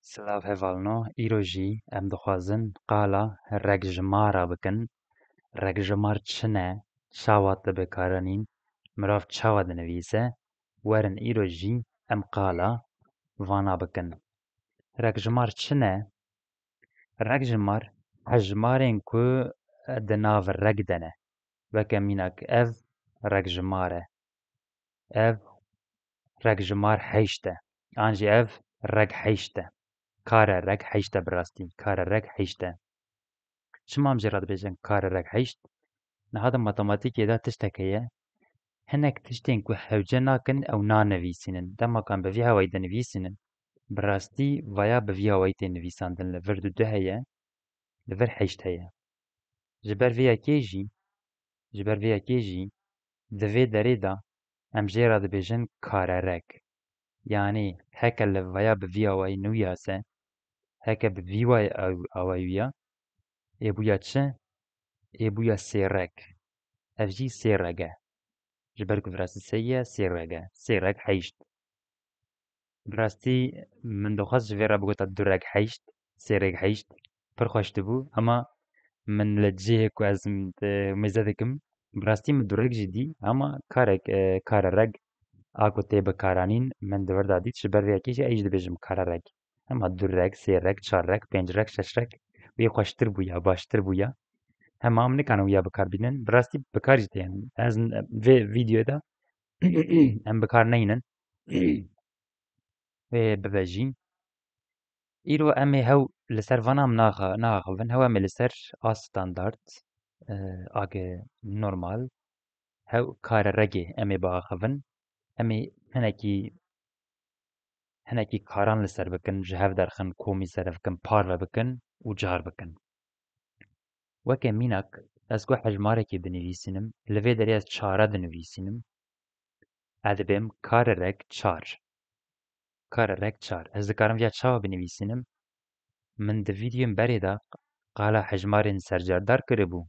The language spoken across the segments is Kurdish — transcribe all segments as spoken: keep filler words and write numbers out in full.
Silav hevalno, îro jî em dixwazin qala rekjimara bikin. Rekjimar çi ne, çawa tê bikaranîn, mirav çawa dinivîse, werin îro jî em qala vana bikin. Rekjimar çi ne? Rekjimar hejmarên ku di nav reg de ne. Weke mînak ev rekjimar e. Ev rekjimar heşt e. An jî ev reg heşt e. Kare reg heşt e bi rastî. Kare reg heşt e. Çima em jê re dibêjin kare reg heşt? Niha di matematîkê de tiştek heye. Hinek tiştên ku hewce nakin ew nanivîsînin. Dema ku em bi vî hawayî dinivîsînin, bi rastî vaya bi vî hawayî tê nivîsandin. Li vir du du heye, li vir heşt heye. Ji ber vê yekê jî, ji ber vê yekê jî di vê derê de em jê re dibêjin karerek. Yanî heke li vaya bi vî awayî nûyase, heke bi vî wayî aw-, awayî ya, ê bûya çi? Ê bûya sêrek. Ev jî sêrek e. Ji ber ku virasî sê ye, sêrek e. Sêrek heşt. Bi rastî min dixwest ji vê re bigota du reg heşt, sê reg heşt. Pir xweş dibû, ema min li cihê ku ez, e, mêze dikim, bi rastî min du reg jî dî, ema karek, e, kare reg a ku tê bikaranîn min di vir de dît, ji ber vê yekê jî ey jî dibêjim kare reg. Ema du reg, sê reg, çar reg, pênc reg, şeş reg wê xweştir bûya, baştir bûya. Hema em nikarin wiya bikar bînin, bi rastî bikar jî tê. Ez vê vîdeoyê de em bikar neynin. Wê bibe jî. Îro em ê hew li ser vana em naxa-, naxivin, hew em ê li ser a standard, e, a ge normal, hew kare regê em ê biaxivin. Em ê hinekî, hinekî karan li ser bikin, ji hev derxin, komî ser bikin, parve bikin û car bikin. Weke mînak, ez ku hejmarekê dinivîsînim, li vê derê ez çare dinivîsînim, ez dibêm karerek çar. Karerek çar. Ez dikarim viya çawa binivîsînim? Min di vîdyoyên berê de qala hejmarên sercardar kiribû.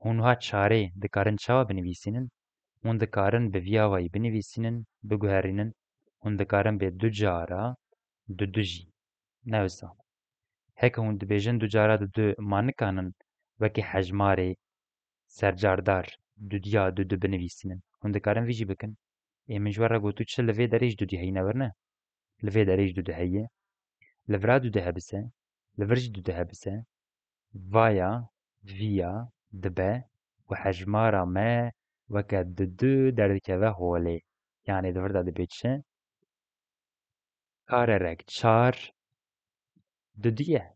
Hûn wiha çarê dikarin çawa binivîsînin? Hûn dikarin bi vî awayî binivîsînin, biguherînin. Hûn dikarin bê du cara du du jî. Ne wisa. Heke hûn dibêjin du cara du du, ma nikanin wekî hejmarê sercardar dudiya du du binivîsînin. Hûn dikarin vî jî bikin. Ê min ji we re gotû çi li vê derê jî du du heyî ne wir ne? Li vê derê jî du du heye. Li vira du du hebise. Li vir jî du du hebise. Vaya, viya, dibe û hejmara me weke du du derdikeve holê. Yanî di vir de dibê çi? Karerek çar du du ye.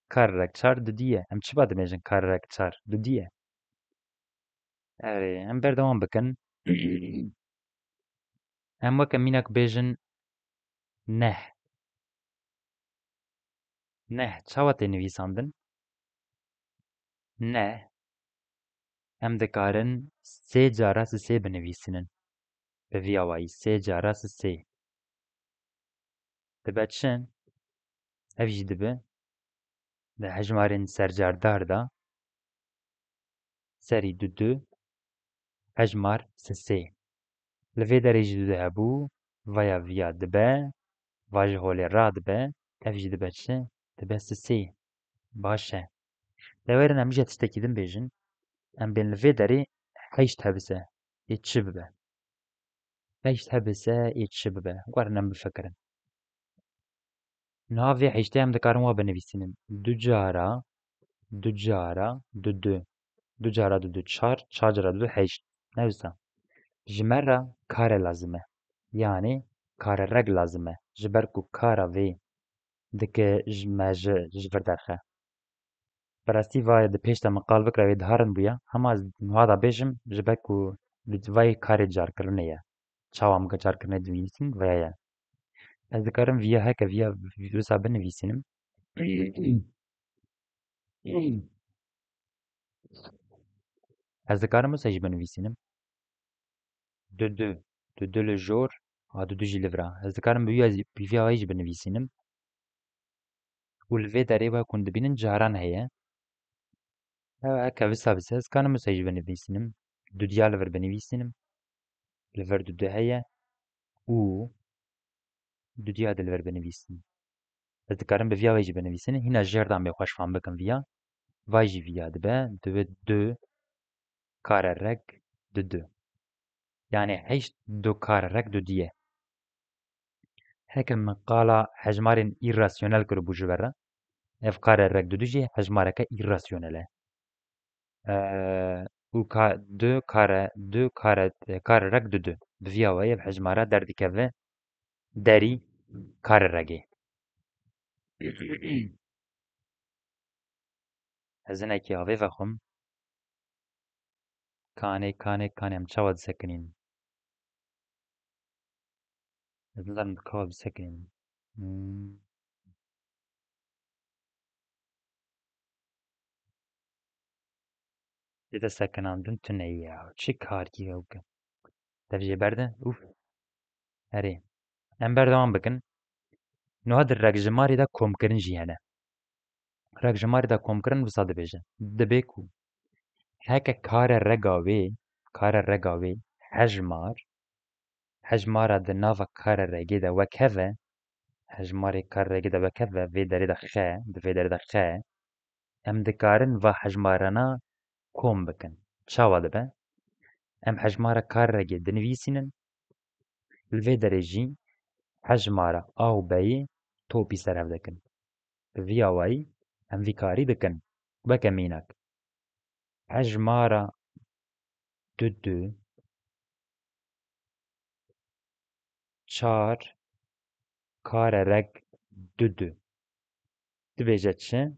Karerek çar du du ye. Em çiba dibêjin karerek çar du du ye? Erê, em berdewam bikin. Em weke mînak bêjin neh. Neh, çawa tê nivîsandin? Neh, em dikarin sê cara sisê binivîsînin. Bi vî awayî sê cara sisê. Dibe çi? Ev jî dibe di hejmarên sercardar de serî du du, hejmar sisê. Li vê derê jî du du hebû, vaya viya dibe, va ji holê radibe, ev jî dibe çi? Dibe sisê. Baş e. Lê werin em jî tiştekî din bêjin. Em bên li vê derê heşt hebise, ê çi bibe? Heşt hebise, ê çi bibe? Werin em bifikirin. Niha vê heştê em dikarin wa binivîsînin. Du cara, du cara, du du. Du cara du du çar, çar cara du du heşt. Ne wisa. Ji me re kare lazim e. Yanî karerek lazim e. Ji ber ku kara vê dike ji me ji, ji vir derxe. Bi rastî va di pêş de min qal bikira wê diharin bûya. Hema ez niha da bêjim, ji ber ku bi vayê karê carkirinê ye. Çawa min ke carkirinê dinivîsîn, vaya ye. Ez dikarim viya heke viya wisa binivîsînim. Ez dikarim wisa jî binivîsînim. Du du. Du du li jor, a du du jî li vir a. Ez dikarim bi wî, bi vî awayî jî binivîsînim. Û li vê derê wek hûn dibînin caran heye. Ew heke wisa bise, ez kanim wisa jî binivîsînim. Dudiya li vir binivîsînim. Li vir du du heye. Û dudiya di li vir binivîsînim. Ez dikarim bi viya wê jî binivîsin. Hîna jêr de em ê xweş fam bikin viya. Vay jî viya dibe, dibe du kare reg du du. Yanî heşt du kare reg du du ye. Heke min qala hejmarên îrasyonel kiribû ji we re, ev kare reg du du jî hejmareke îrasyonel e. Eee, û ka-, du kare, du kare, kare reg du du. Bi vî awayî ev hejmara derdikeve derî kare regê. Ez hinekî avê vexwim. Kanê, kanê, kanê, em çawa disekinîn? Ez nizanim di ka bisekinîn. Hmm. Dide sekinandin tune ya. Çi karkî ew ke. Dev jê berde. Uf. Erê. Em berdewam bikin. Niha di regjimarê de komkirin jî hene. Regjimarê de komkirin wisa dibêje. Dibê ku heke kare rega wê, kare rega wê hejmar, hejmara di nava kare regê de wek hev e, hejmarê kare regê de wek hev e, vê derê de xe, di vê derê de xe, em dikarin va hejmarana kom bikin. Çawa dibe? Em hejmara kare regê dinivîsînin, li vê derê jî hejmara A û B'yê topî ser hev dikin. Bi vî awayî em vî karî dikin. Weke mînak, hejmara du du, çar, kare reg du du. Dibêje çi?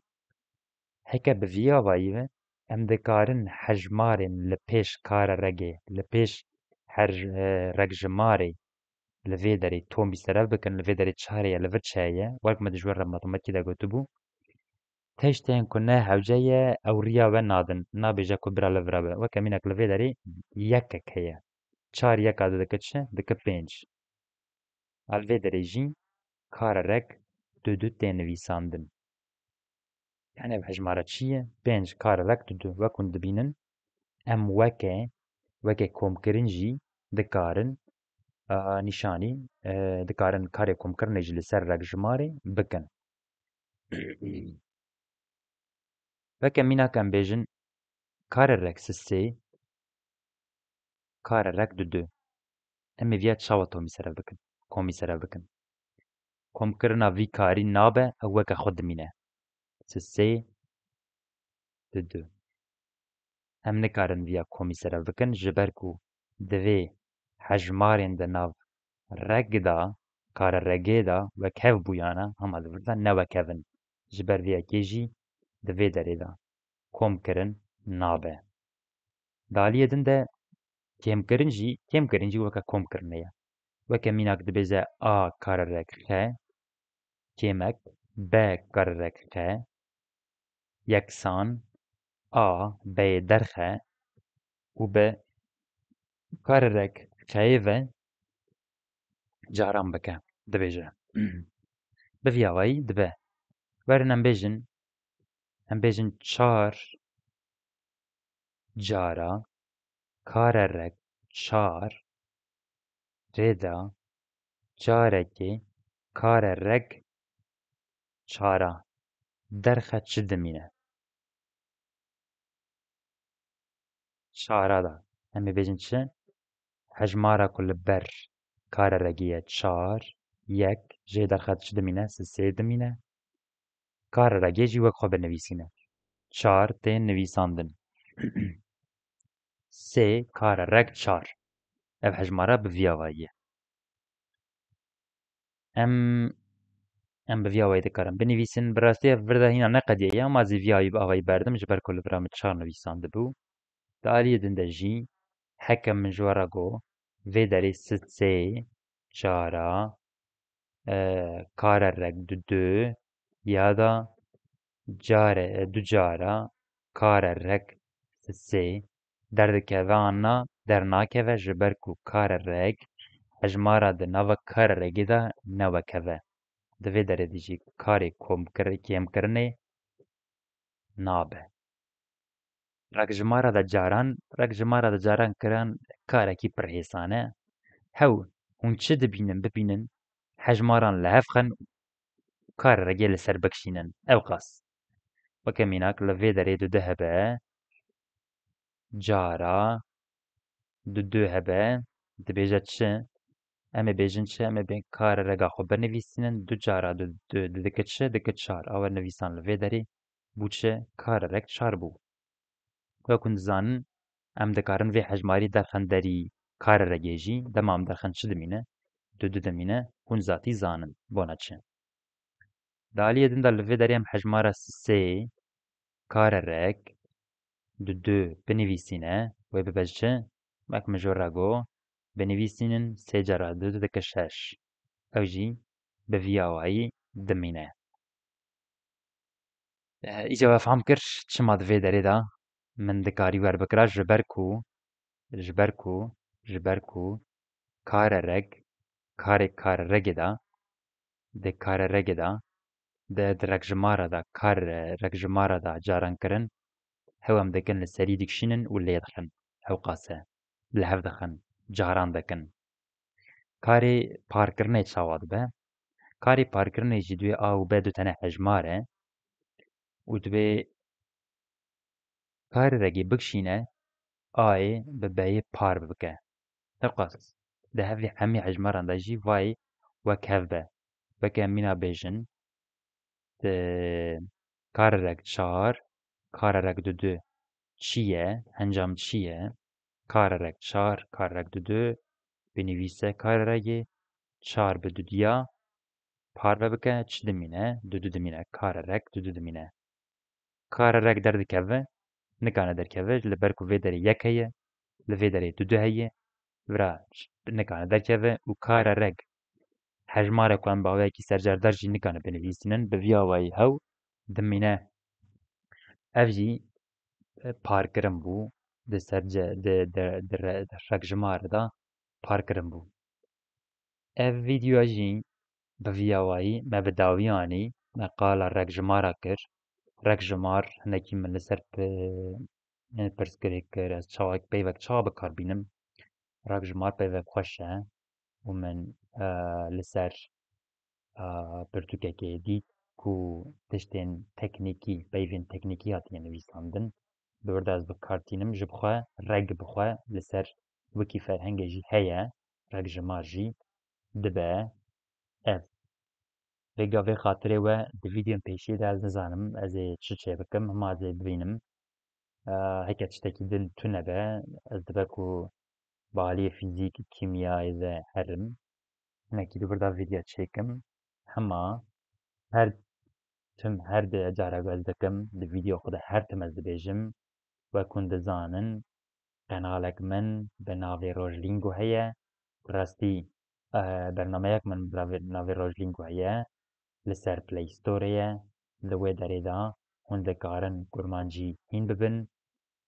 Heke bi vî awayî ve, em dikarin hejmarên li pêş kare regê, li pêş her, e, regjimarê li vê derê tomî serev bikin, li vê derê çarê ye, li vir çeye ye, wek min di ji we re matematîkê de gotibû, tiştên ku ne hewce ye, ew riya we nadin, nabêje ku bira li vira be. Weke mînak li vê derê yekek heye. Çar yeka du dike çi? Dike pênc. A li vê derê jî kare reg du du tê nivîsandin. Yani ev hejmara çi ye? Pênc kare reg du du. Wek hûn dibînin, em weke, weke komkirin jî dikarin, a, nîşanî, e, dikarin karê komkirinê jî li ser regjimarê bikin. Weke mînak em bêjin, kare reg sisê, kare reg du du. Em ê viya çawa tomî serev bikin? Komî serev bikin. Komkirina vî karî nabe, ew weke xwe dimîne. Sisê du du. Em nikarin viya komî serev bikin, ji ber ku divê hejmarên di nav reg de, kare regê de wek hev bûyana, hema di vir de ne wek hev in. Ji ber vê yekê jî di vê derê de komkirin nabe. Di aliyê din de kêmkirin jî, kêmkirin jî weke komkirinê ye. Weke mînak dibêje A kare reg xe, kêmek, B kare reg xe, yeksan, A B'yê derxe û bi kare reg xeyê ve caran bike, dibêje. Bi vî awayî dibe. Werin em bêjin, em bêjin çar cara kare reg çar rê de carekê kare reg çara derxe çi dimîne? Çara de. Em ê bêjin çi? Hejmara ku li ber kare regê ye çar, yek, jê derxe çi dimîne? Sisê dimîne. Kare regê jî wek xwe binivîsîne. Çar tên nivîsandin. Sê kare reg çar. Ev hejmara bi vî awayî ye. Em, em bi vî awayî dikarin binivîsin. Bi rastî ev vir de hîna neqediyaye, ama ez ê vî awayî, awayî berdim, ji ber ku li vira min çar nivîsandibû. Di aliyê din de jî heke min ji we re got, vê derê sisê cara, e, kare reg du du ya da care, e, du cara kare reg sisê derdikeve an na dernakeve, ji ber ku kare reg hejmara di nava kare regê de ne wek hev e. Di vê derê de jî karê komkir-, kêmkirinê nabe. Regjimara de caran, regjimara de caran kirin karekî pir hêsan e. Hew, hûn çi dibînin, bibînin, hejmaran li hev xin, karê regê li ser bikişînin. Ew qas. Weke mînak li vê derê du du hebe, cara du du hebe, dibêje çi? Em ê bêjin çi? Em ê bên karê rega xwe binivîsînin, du cara du du, du dike çi? Dike çar. Awe nivîsan li vê derê bû çi? Karê reg çar bû. Wek hûn dizanin, em dikarin vê hejmarî derxin derî karê regê jî, dema em derxin çi dimîne? Du du dimîne, hûn zatî zanin bona çi. Di aliyê din de li vê derê em hejmara sê, karê reg, du du binivîsîne, wê bibe ji çi? Wek min ji we re got, binivîsînin sê cara du dike şeş. Ew jî bi vî awayî dimîne. Eh, îca we fam kir, çima di vê derê de min dikarî werbikira, ji ber ku, ji ber ku, ji ber ku karê reg, karê karê regê de, di karê regê de, di, di regjimara de, karê regjimara de caran kirin, hew em dikin li serî dikişînin û lê dixin. Ew qas e. Li hev dixin, caran dikin. Karê parkirinê çawa dibe? Karê parkirinê jî divê a û b du tene hejmar e û divê karê regê bikişîne, ayê bi beyê par bibike. Ew qas di hevî hemî hejmaran de jî vayê wek hev be. Weke em mîna bêjin, di karê reg çar, karê reg du du çi ye, encam çi ye? Karê reg çar, karê reg du du, binivîse karê regê, çar bi dudiya parve bike, çi dimîne? Du du dimîne. Karê reg du du dimîne. Karê reg derdikeve, nikane derkeve, li ber ku vê derê yek heye, li vê derê du du heye, vira nikane derkeve û karê reg hejmarek ku em bi awayekî sercerdar jî nikane binivîsînin, bi vî awayî hew dimîne. Ev jî, e, parkirin bû, di serce-, di, di, di re-, di regjimare de parkirin bû. Ev vîdyoya jî bi vî awayî me bi dawî anî, me qala regjimara kir. Regjimar hinekî min li ser pi-, pirsgirêk kir, ez çawek peyvek çawa bi kar bînim. Regjimar peyvek xweş e û min, e, li ser, e, pirtûkekê dît ku tiştên teknîkî, peyvên teknîkî hatiye nivîsandin. Bi wir de ez bi kar tînim, ji bi xwe, reg bi xwe li ser wekî ferhengê jî heye, regjimar jî dibe ev. Vêga vê xatirê we di vîdyoyên pêşiyê de ez nizanim ez ê çi çêbikim, hema ez ê bibînim. Eh, heke tiştekî din tune be, ez dibe ku bi aliyê fîzîk, kîmyayê de herim. Hinekî li wir de vîdyo çêkim. Hema her tim, her di cara ku ez dikim, di vîdyo xwe de her tim ez dibêjim. Wek hûn dizanin, qenalek min bi navê Rojlîngo heye. Rastî, e, bernameyek min bi navê, navê Rojlîngo heye. Li ser Play Store ye. Li wê derê de hûn dikarin kurmancî hîn bibin.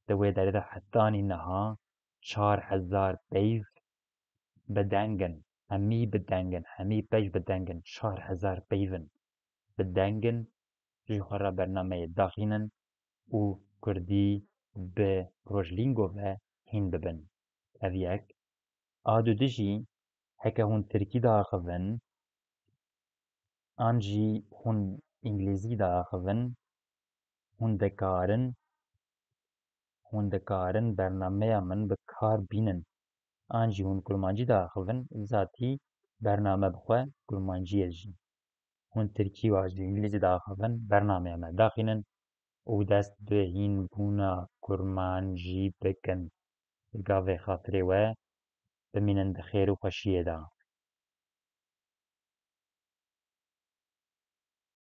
Di wê derê de hetanî niha çar hezar peyv bi deng in. Hemî bi deng in. Hemî peyv bi deng in. Çar hezar peyv in. Bi deng in. Ji xwe re bernameyê daxînin û kurdî bi Rojlîngo ve hîn bibin. Ev yek. A du du jî, heke hûn tirkî diaxivin, an jî hûn îngilîzî diaxivin, hûn dikarin, hûn dikarin bernameya min bi kar bînin. An jî hûn kurmancî diaxivin, zatî bername bi xwe kurmancî ye jî. Hûn tirkî û an jî îngilîzî diaxivin, bernameya me daxînin û dest bi hînbûna kurmancî bikin. Gavê xatirê we bimînin di xêr û xweşiyê de.